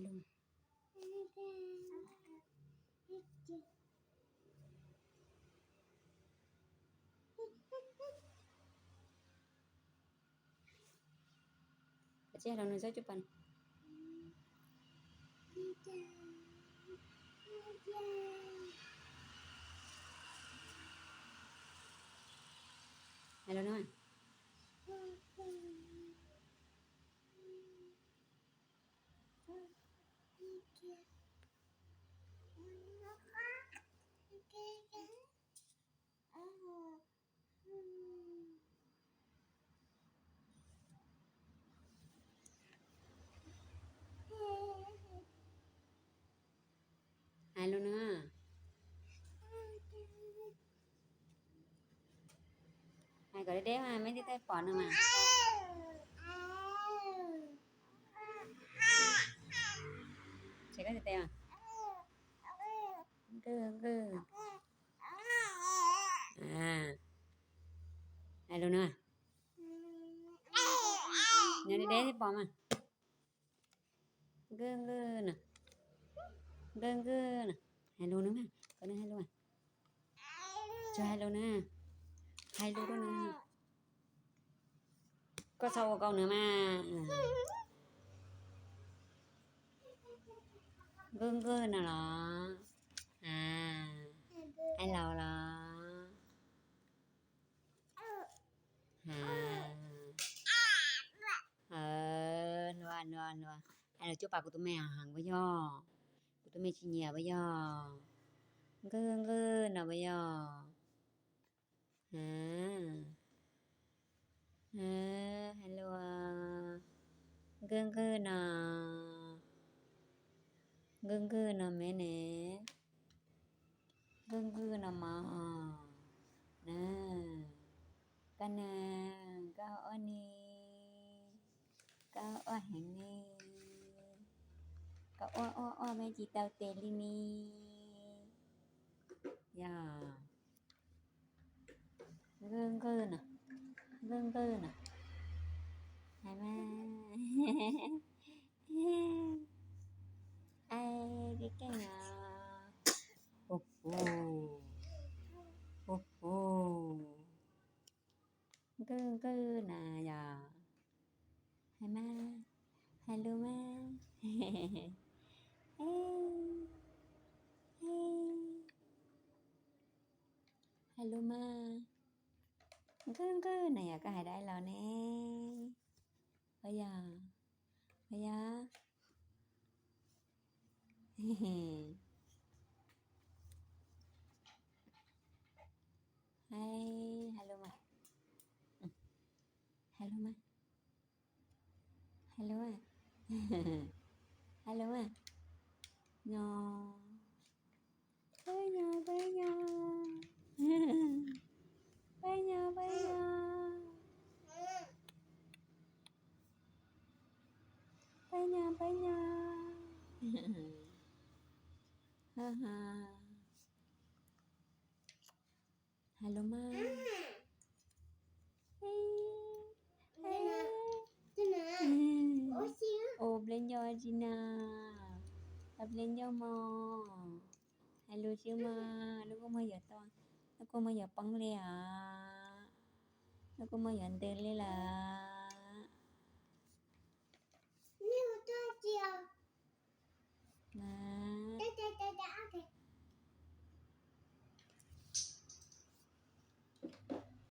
Koj tsis hais rau nws tsob cuj pas no. Hais rau nws. Hais lus na. Hais kom deb deb mas me ntsis thiaj pom nws mas. Ces koj tes tes mas. Nqwj nqwj. Hais lus na. Nyob deb deb thiaj pom mas. Nqwj nqwj na. Nqwj nqwj na. Hais lus na mas, kom nws hais lus mas. Tsis hais lus na. Hais lus rau nws. Koj txhob ua kau nws mas. Nqwj nqwj no los? Hais lus los? Hluas hluas hluas, hais lus cuaj pas kuv tus me heev puas yog? Kuv tus me tsis nyiam puas yog? Nqwj nqwj no puas yog? Hais lus, nqwj nqwj no, nqwj nqwj no me ne, nqwj nqwj no mog na. Koj na, koj ua ni, koj ua heev ni, koj ua ua ua me tsis tau tes li ni. Yog. Nqwj nqwj no, nqwj nqwj no. Hais mas. Ai, keej keej os. Hu hu, hu hu. Nqwj nqwj na yog. Hais mas, hais lus mas. Hais lus mas. Nqwj nqwj na yog, koj hais dab los ne? Puas yog? Puas yog? Hais, hais lus mas. Hais lus mas. Hais lus mas. Hais lus mas. Nyo. Peb nyo, peb nyo. Peb nyo, peb nyo. Peb nyo, peb nyo. Ha ha. Hais lus mas. Ua nplej ncauj tsi na? Ua nplej ncauj mog. Hais lus tsi mas, lub kua muag yuav tau, lub kua muag yuav poob li os. Lub kua muag yuav ntws li lawm.